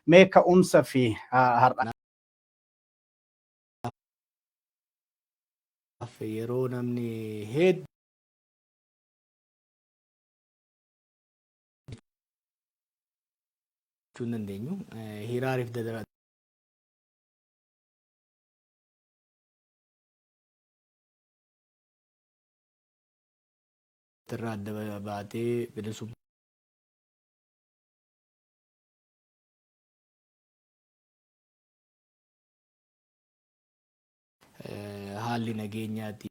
Mee ka'umsa fi har'a Yeroo namni hedduu hin dandeenyu hiraariif dadara irraa adda baatee bilisummaa haalli nageenyaati.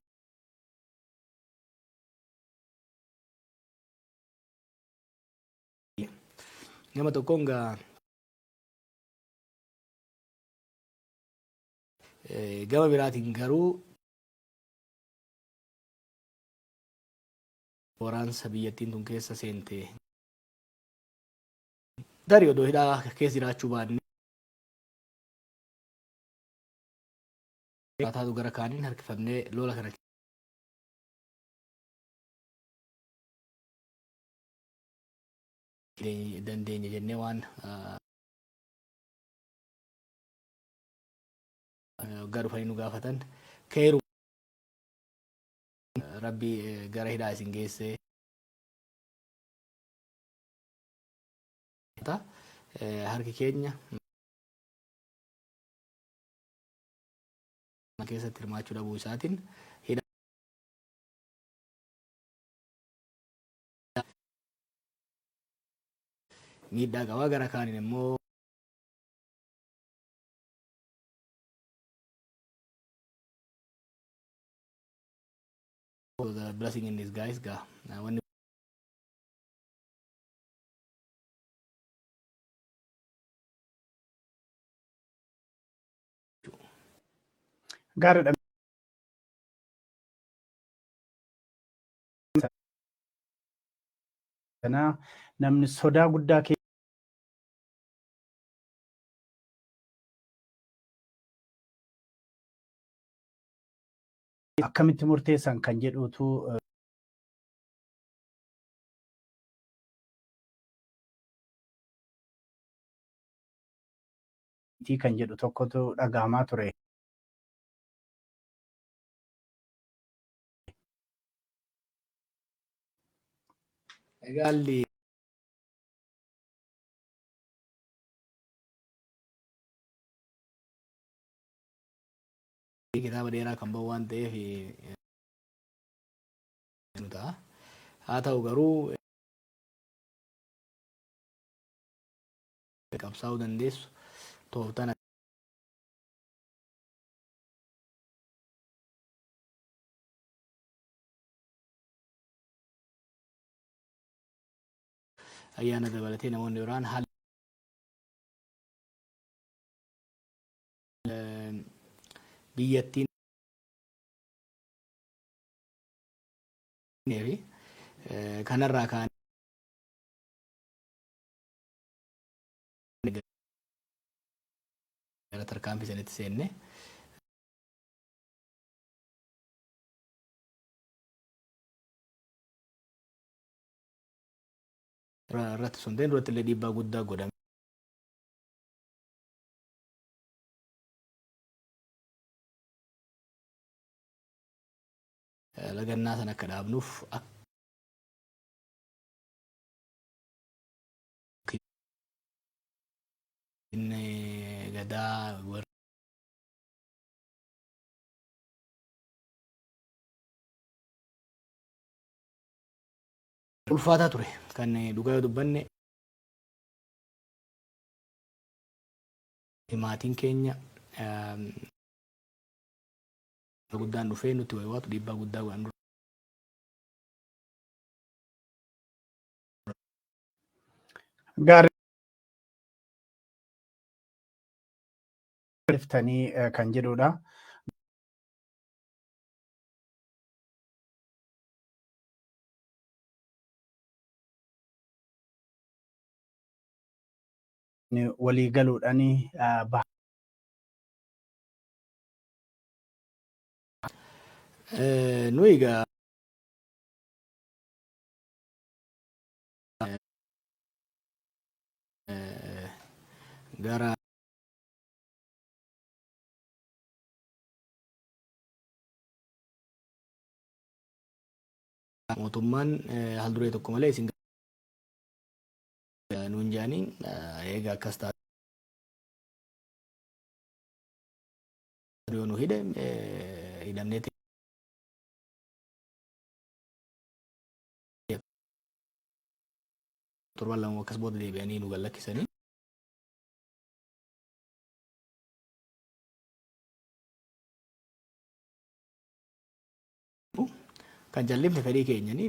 Nama tokkoon gaa gama biraatiin garuu waraansa biyyattiin tun keessa seente tarii odoo hidhaa keessa jiraachuu baanne taatu gara kaaniin harkifamnee lola kana dandeenye jennee waan waggaa dhufanii nu gaafatan keeru rabbi gara hidhaa isin geesse harki keenya keessatti hirmaachuu dhabuu isaatiin hidhaa miidhaa qaba. Gara kaaniin immoo the blessing in disguise gaa wanni Gaariidha. Sana namni sodaa guddaa akkamitti murteessan kan jedhutu kan jedhu tokkotu dhagahamaa ture. Egaa haalli kitaaba dheeraa kan bahu waan ta'eef nu ta'a. Haa ta'u garuu qabsaa'uu dandeessu tooftaan ayyaana dabalatee namoonni biraan haala biyyattiin fi kanarraa kaanee gara tarkaanfii sanitti seenne. Irratti sun ta'in duratti illee dhiibbaa guddaa godhame. Lagannaa sana akka dhaabnuuf akka inni gadaa warri ulfaataa ture kan dhugaa yoo dubbanne maatiin keenya guddaan dhufee nutti waywaatu dhiibbaa guddaa godhan. Gaarii dhiftanii kan jedhudha. Walii galuudhaan Nuyi egaa Gara mootummaan haal duree tokko malee isin nuun jedhanii, eega akkas taate yoo nu hidhe hidhamnee torban 2 akkas booda deebi'anii nu gallakkisanii. Kan jallifne fedhii keenyanii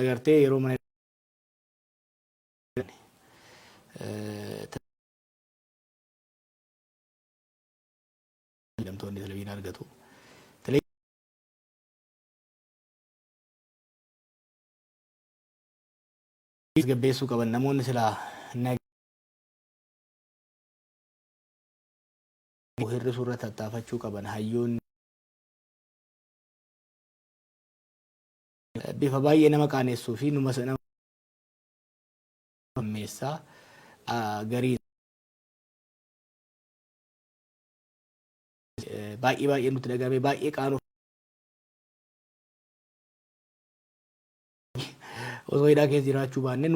agartee yeroo mana hidhamtoonni televiziyoona argatu. Tasgabbeessuu qaban, namoonni silaa hir'isuu irratti tattaafachuu qaban, hayyoonni bifa baay'ee nama qaanessuu fi numa nama hammeessaa garii baay'ee baay'ee nutti dhagahame, baay'ee qaanuu osoo hidhaa keessa jiraachuu baanne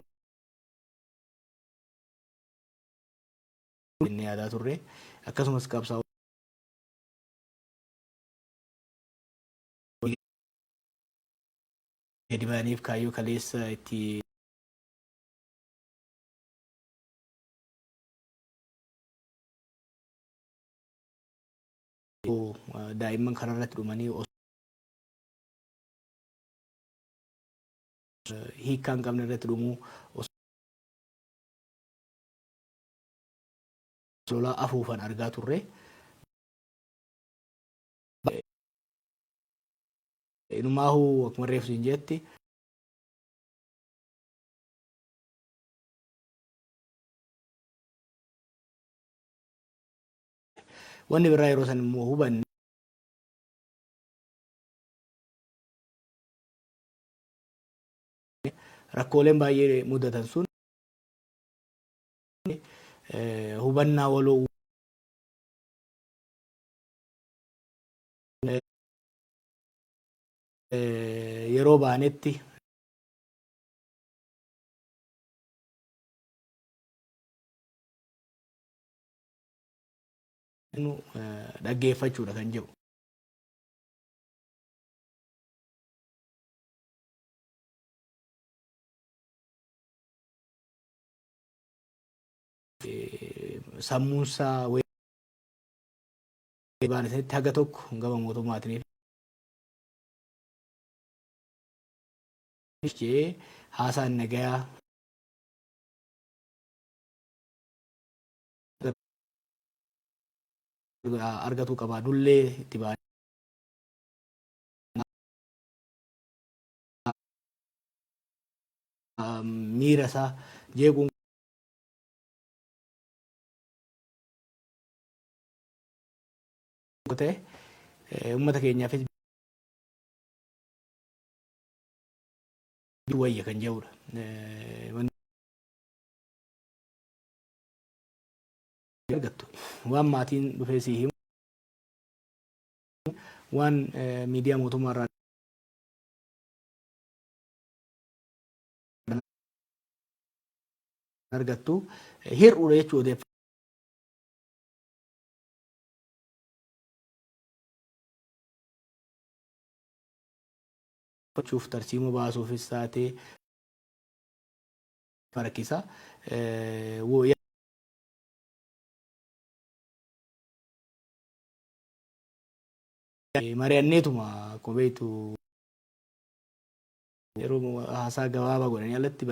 jennee yaadaa turre. Akkasumas qabsaa'oo gadi ba'aniif kaayyoo kaleessa itti daa'imman karaa irratti dhumanii hiikkaa hin qabne irratti dhumuu, lolaa afuufan argaa turre. Inumaahuu akkuma reefsu hin jetti. Wanni biraa yeroo san immoo hubanne, rakkooleen baay'ee mudatan sun hubannaa waloo yeroo baanetti dhaggeeffachuudha kan jedhu. Sammuunsaa baane sanitti haga tokko gama mootummaatiin jee haasaan nagayaa argatuu qabaa dullee itti baanee miira isaa jeequun ta'e uummata keenyaafis wayya kan jedhudha. Argattu waan maatiin dhufee sii himu, waan miidiyaa mootummaa irraa argattu hir'uudha jechuu odeeffachuuf tarsiimoo baasuufis taatee rakkisa. Mari'anneetuma akkuma beektu yeroo haasaa gabaabaa godhanii alatti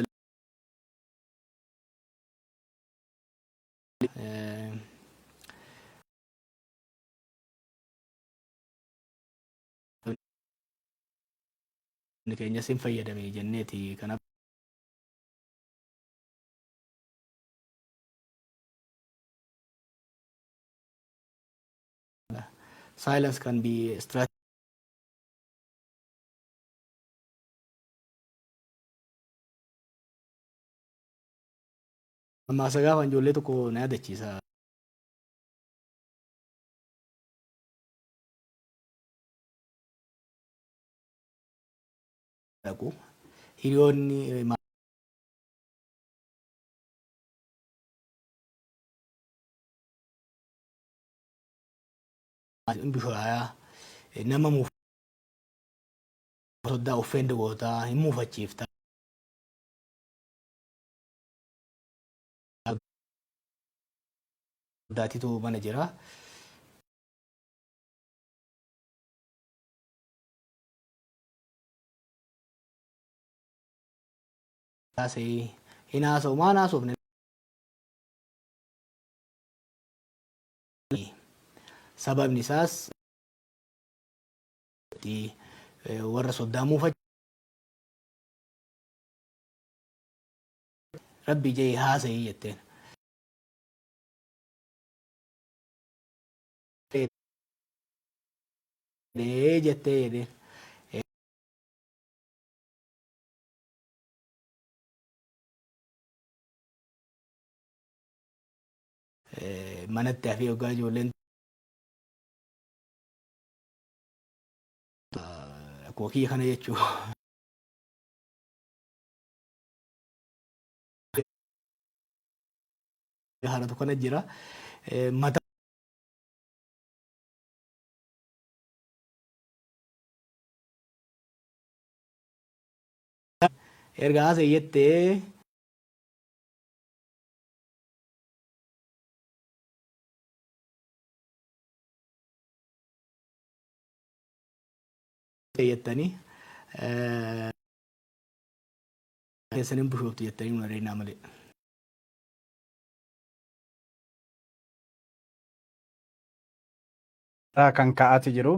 keenyas hin fayyadame jenneeti kana. Silence can be Mammaaksa gaafa ijoollee tokko na yaadachiisa. Dhaqu. Hiriyoonni hin bishooyaa nama soddaa offend gootaa hin muufachiifta. Soddaatitu mana jira. Haasa'ii hin haasa'u maan haasofne sababni isaas warra soddaa muufa rabbi jee haasa'ii jetteen. Jettee jedheen. Manatti hafee hoggaa ijoolleen akkuma kiyya kana jechuu. Haaratu kana jira. Mataa erga haasa'e jettee jettanii keessan hin bushooftu jettanii nu adeemnaa malee. Kan ka'aati jiru.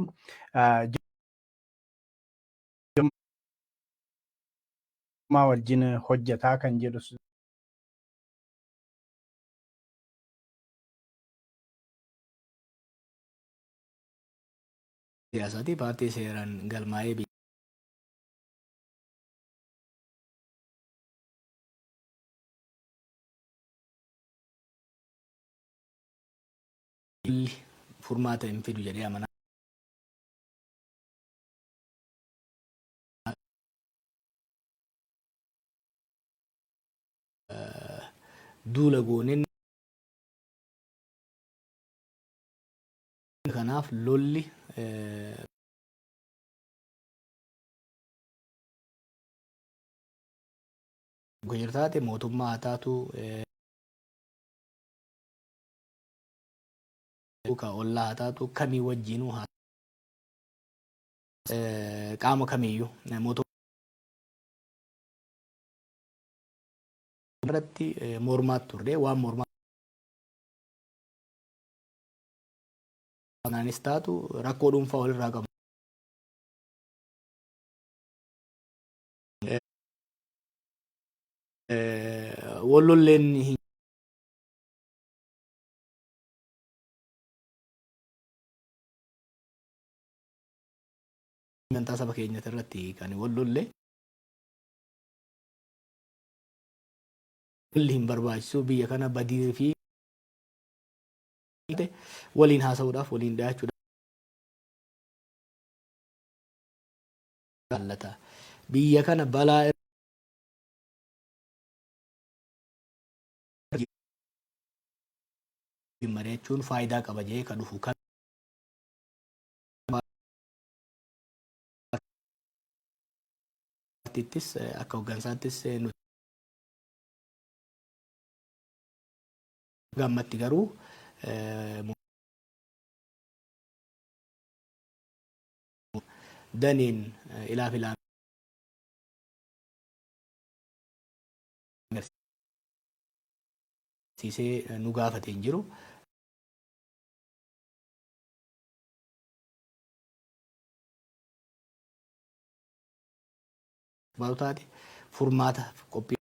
Jimmaa wajjin hojjetaa kan jedhu siyaasaati paartii seeraan galmaa'ee biyya furmaata hin fidu jedhee amanaa. Duula gooneen kanaaf lolli taate mootummaa haa taatu ka ollaa haa taatu kamii wajjinuu haa qaama kamiyyuu mootummaa irratti mormaa turre waan mormaa kanaanis taatu rakkoo dhuunfaa walirraa qabu. Wallolleen hin dantaa saba keenyati irratti kan wallolle. Lolli hin barbaachisu biyya kana badii fi waliin haasa'uudhaaf waliin dhiyaachuudhaaf jaallata. Biyya kana balaa mari'achuun faayidaa qaba jedhee ka dhufu kan paartiittis akka hoggansaattis nuti gammatti garuu daniin ilaaf ilaamee agarsiisee nu gaafate hin jiru. Baatu taate furmaata qophii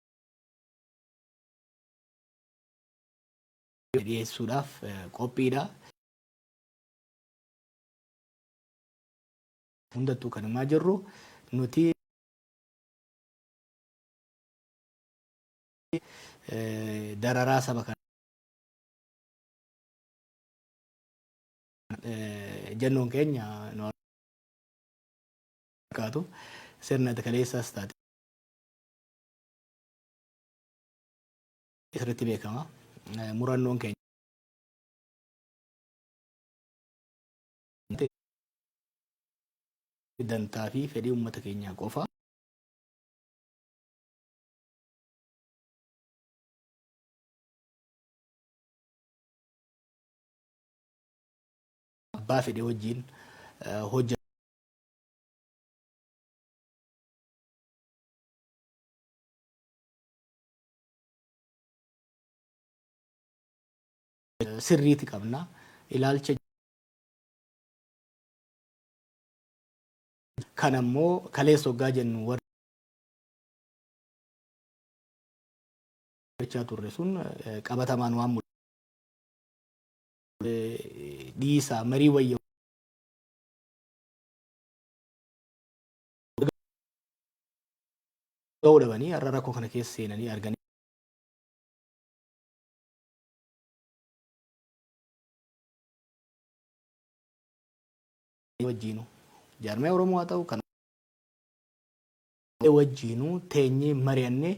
dhiyeessuudhaaf qophiidha. Hundattuu kan himaa jirru nuti Dararaa saba kana ejjennoon keenya nu fakkaatu sirna kaleessaas taate sirriitti beekama. Murannoon keenya dantaa fi fedhii uummata keenyaa qofa. Abbaa fedhe wajjin hojjetu. Sirriiti qabna. Ilaalcha kana immoo kaleessa hoggaa jennu warri jechaa turre sun qabatamaan waan dhiisaa marii wayya ga'uu dhabanii har'a rakkoo kana keessa seenanii arganii wajjiinu jaarmaya Oromoo haa ta'u kan wajjiinuu teenyee mari'annee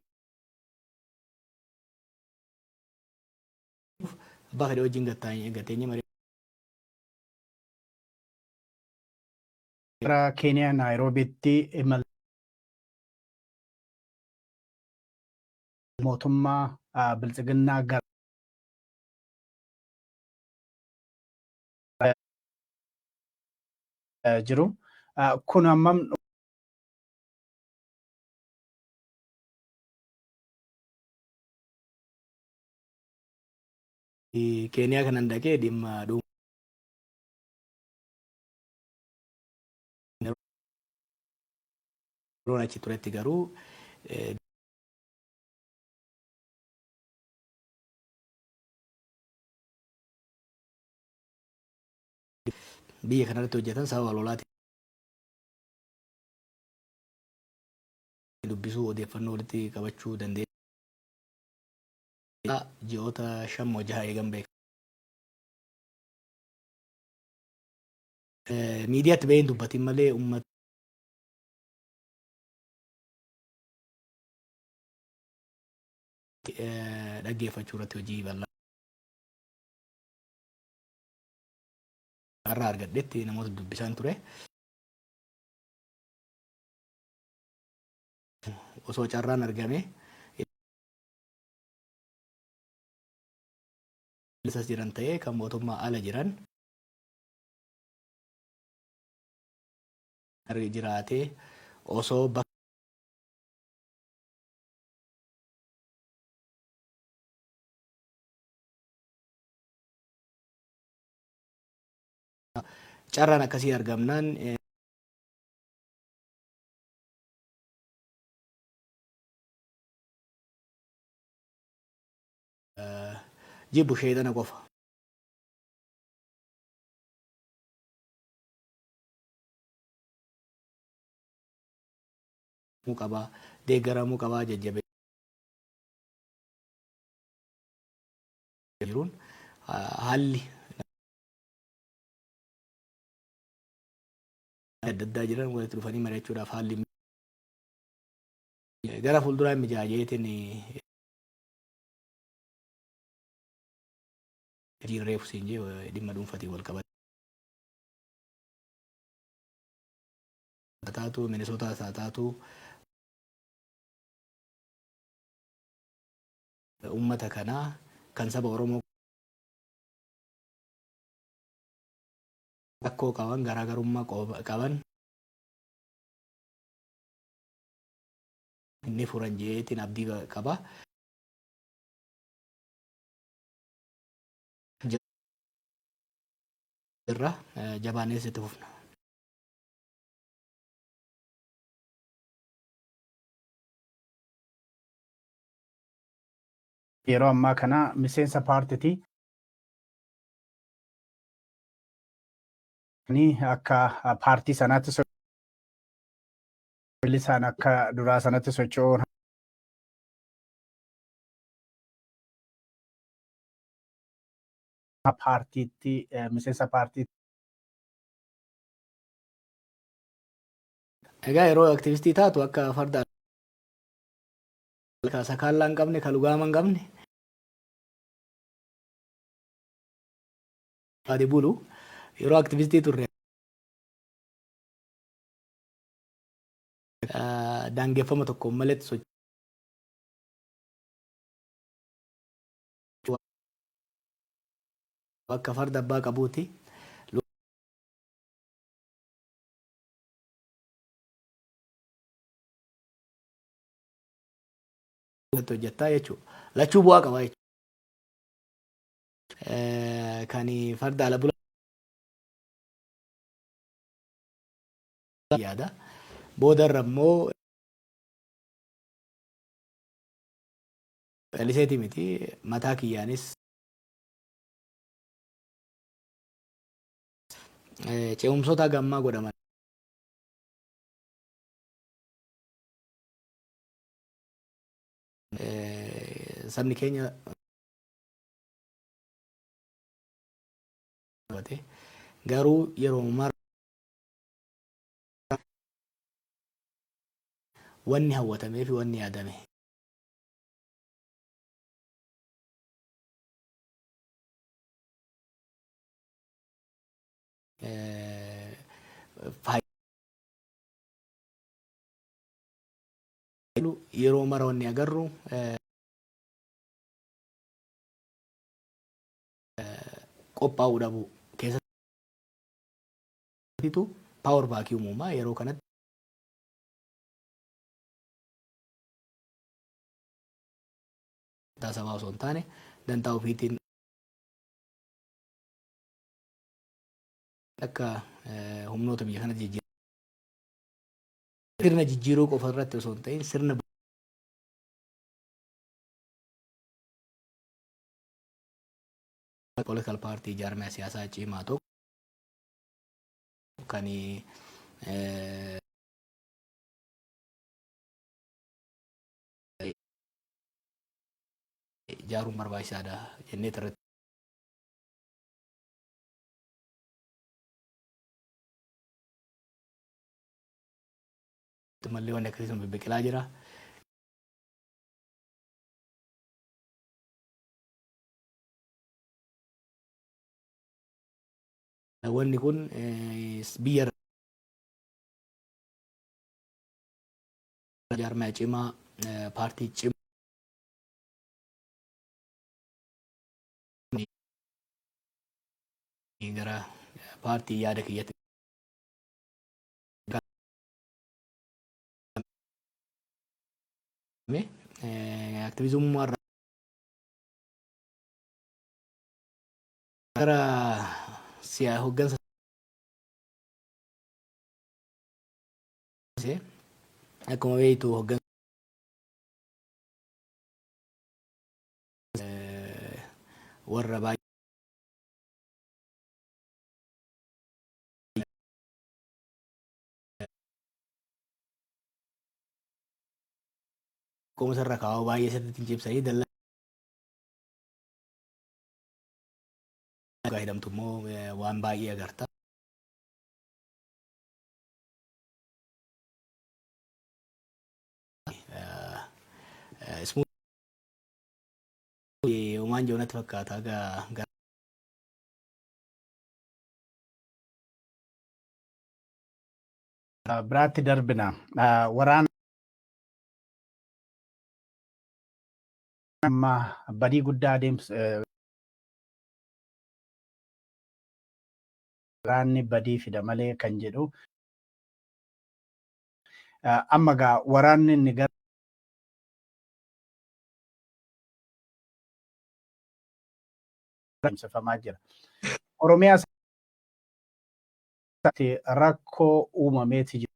abbaa fedhe wajjin gateenyee mari'annee. Gara Keeniyaa Naayiroobiitti imala mootummaa biltsiginnaa gara jiru. Kun hammam Keeniyaa kanan dhaqee dhimma yeroon achi turetti garuu biyya kanarratti hojjetan sababa lolaatiin dubbisuu odeeffannoo walitti qabachuu danda'e ji'oota 5 moo 6 eegan beeka. Miidiyaatti bahee hin dubbatin malee uummata dhaggeeffachuu irratti hojii bal'aa irraa argadhetti namoota dubbisaan ture. Osoo carraan argame isas jiran ta'ee kan mootummaa ala jiran jiraatee osoo bakka carraan akkasii argamnaan jibbu sheexana qofa. Qaba, deeggaramuu qaba, jajjabe jiruun haalli adda addaa jiran walitti dhufanii mari'achuudhaaf haalli gara fuulduraa hin mijaajeetiin reefu siin jee dhimma dhuunfatiin wal qabata taatu Minisootaas haa taatu ummata kanaa kan saba Oromoo rakkoo qaban, garaagarummaa qaban ni furan jeetiin abdii qaba. Jirra, jabaanees itti fufna. Yeroo ammaa kana miseensa paartiti. Akka paartii sanaatti bilisaan akka duraa sanatti socho'uun Paartiitti miseensa paartii. Egaa yeroo aktivistii taatu akka farda sakaallaa hin qabne, ka lugaama hin qabne adi bulu. Yeroo aktivistii turre daangeffama tokkoon maletti socho'uu akka farda abbaa qabuuti. Hojjettaa jechuudha. Lachuu bu'aa qaba jechuudha. Kan farda ala bula yaada. Boodarra immoo calliseeti miti, mataa kiyyaanis ce'umsoota haga ammaa godhaman sabni keenya garuu yeroo mara wanni hawwatamee fi wanni yaadame yeroo mara wanni agarru qophaa'uu dhabuu keessattitu power vacuum uumaa. Yeroo kanatti dantaa sabaa osoo hin taane dantaa ofiitiin akka humnoota biyya kanatti jijjiiruu, sirna jijjiiruu qofa irratti osoo hin ta'in sirna political party, jaarmiyaa siyaasaa cimaa tokko kan ijaaruun barbaachisaadha jennee irratti mallee wanni akkasii sun bibbiqilaa jira. Wanni kun biyya jaarmiyaa cimaa, paartii cimaa gara paartii yaada kiyyatti aktiviizummaa irraa gara hoggansa akkuma beektu hoggansa warra baay'ee qoomsa irra kaa'u baay'ee sirriitti hin cimsanii dallaa hidhamtu immoo waan baay'ee agarta. Homaan jiru natti fakkaata gara biraatti darbina. Waraana amma badii guddaa adeemsa waraanni badii fida malee kan jedhu amma gaa waraanni inni gara adeemsifamaa jira. Oromiyaa rakkoo uumameeti jiru.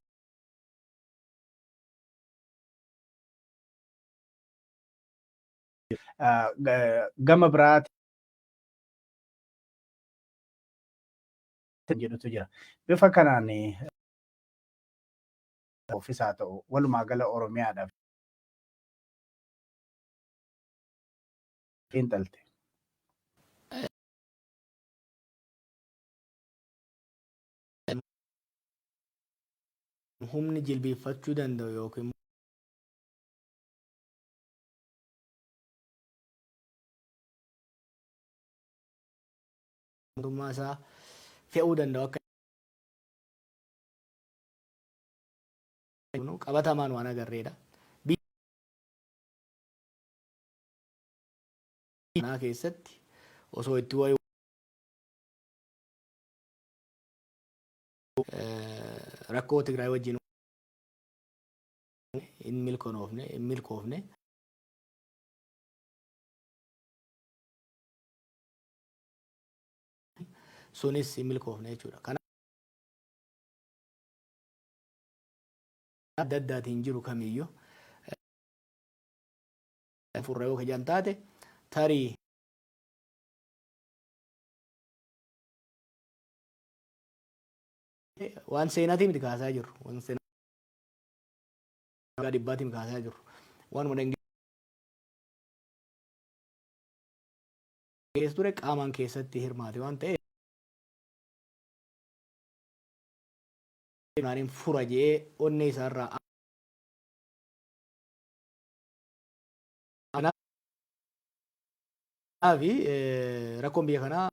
Gama biraati jedhutu jira. Bifa kanaan ofisaa ta'u walumaa gala Oromiyaadhaaf xiinxalte. Humni jilbiiffachuu danda'u yookiin mootummaa isaa fe'uu danda'u akka qabatamaan waan agarreedha. Biyya keessatti osoo itti wayi rakkoo Tigraay wajjin hin milkoofne hin milkoofne. Sunis hin milkoofne jechuudha. Kanaaf adda addaatiin jiru kamiyyuu furra yoo kajan taate tarii waan seenaatii miti kaasaa jirru. Waan seenaa dhibbaatii miti kaasaa jirru. Waanuma keessa ture qaamaan keessatti hirmaate waan ta'eef naaniin fura jedhee onnee isaarraa Kanaaf rakkoon biyya kanaa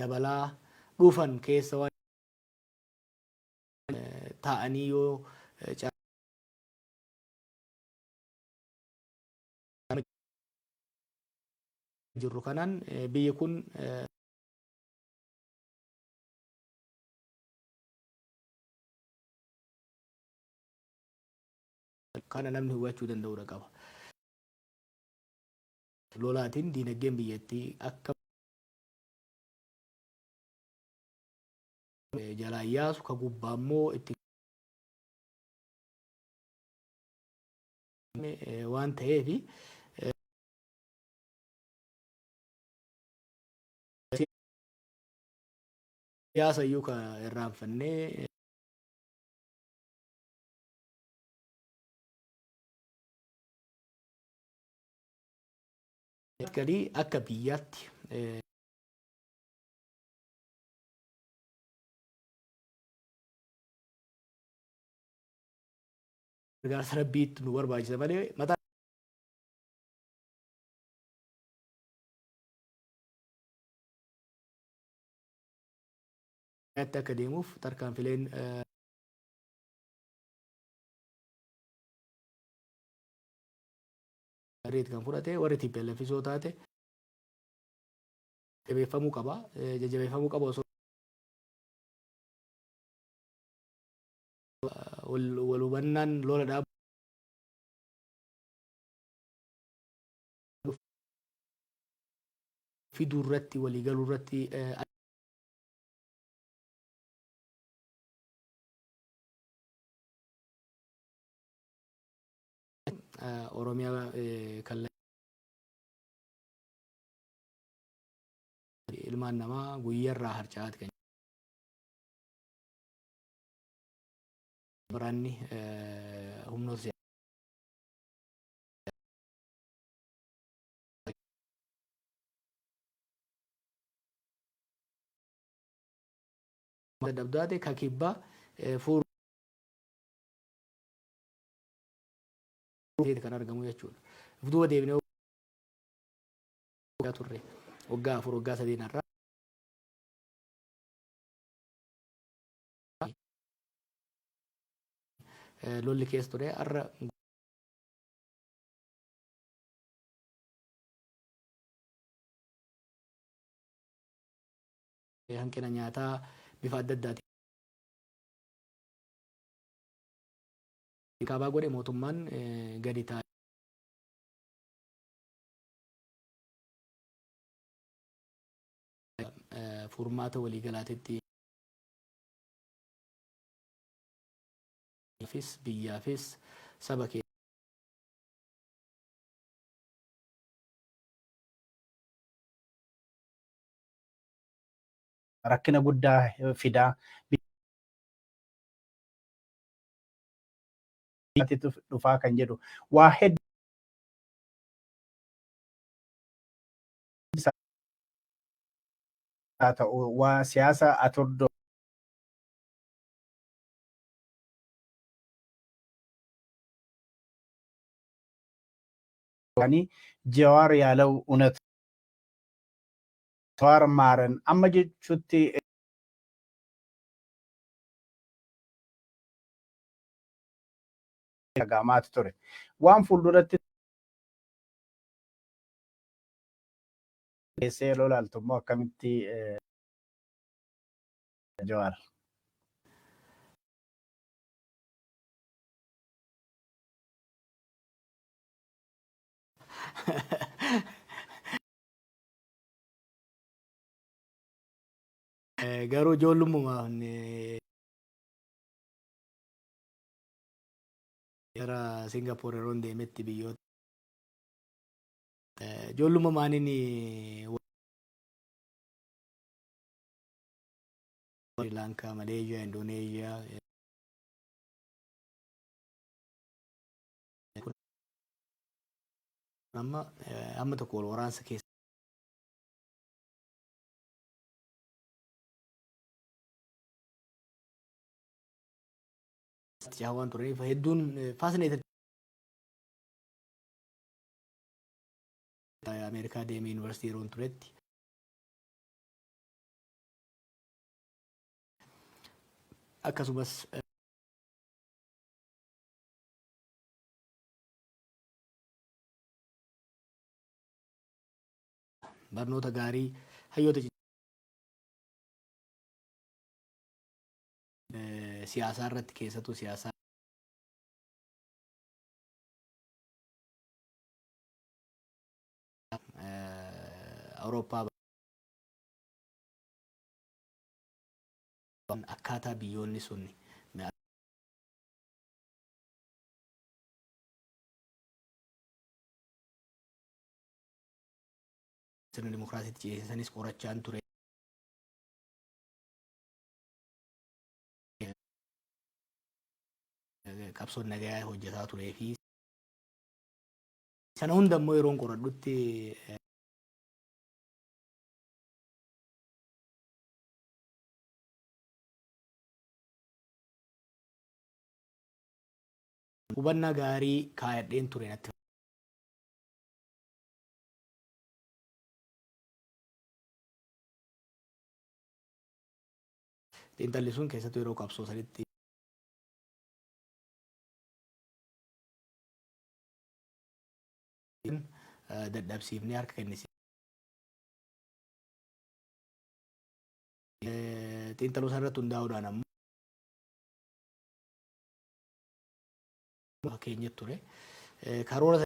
dabalaa dhufan keessa waan taa'anii yoo jirru kanaan biyyi kun kana namni hubachuu danda'uudha qaba. Lolaatiin diinagdeen biyyattii akka jalaa yaasu ka gubbaa immoo itti waan ta'eef siyaasa iyyuu ka irraanfannee galii akka biyyaatti gargaarsa rabbiitti nu barbaachisa malee mataa akka deemuuf tarkaanfileen kan fudhate warri TPLF soo taate jabeeffamuu qaba. Jajjabeeffamuu qaba osoo wal hubannaan lola dhaabu fiduu irratti walii galuu irratti Oromiyaa kallattii ilmaan namaa guyyarraa harca'aati kan waraanni humnoota dadhabdaate ka kibbaa fuur kan argamu jechuudha. If duuba deebinee turre waggaa 4 waggaa 3 irraa lolli keessa ture har'a hanqina nyaataa bifa adda addaatiin kaabaa godhe mootummaan gadi taa'ee furmaata waliigalaatitti fis biyyaafis saba kee rakkina guddaa fidaa dhufaa kan jedhu waa hedduu. Haa ta'u waa siyaasa ati hordofanii Jawaar yaalaw unat Jawaar maaran amma jechuutti dhaga'amaatu ture. Waan fuulduratti keessee yeroo ilaaltu immoo akkamitti Jawaar? Garuu ijoollummumaan gara Singapoor yeroon deemetti biyyoota ijoollummaaniin Sri Lankaa, Maleeshiyaa, Indoneeshiyaa amma amma tokko wal waraansa keessa cehaa waan turaniif hedduun fascinated. Ameerikaa deemee yuunivarsiitii yeroon turetti akkasumas barnoota gaarii hayyoota siyaasaa irratti, keessattuu siyaasaa Awurooppaa, akkaataa biyyoonni sun sirna dimokiraasiitti ceesisanis qorachaan ture. Qabsoon nagayaa hojjetaa turee fi sana hunda immoo yeroon qoradhutti hubannaa gaarii kaayadheen ture natti. Xiinxalli sun keessattuu yeroo qabsoo sanitti dadhabsiifnee harka kennisiifne. Xiinxaluu sana irratti hundaa'uudhaan ammoo fakkeenya ture. Karoora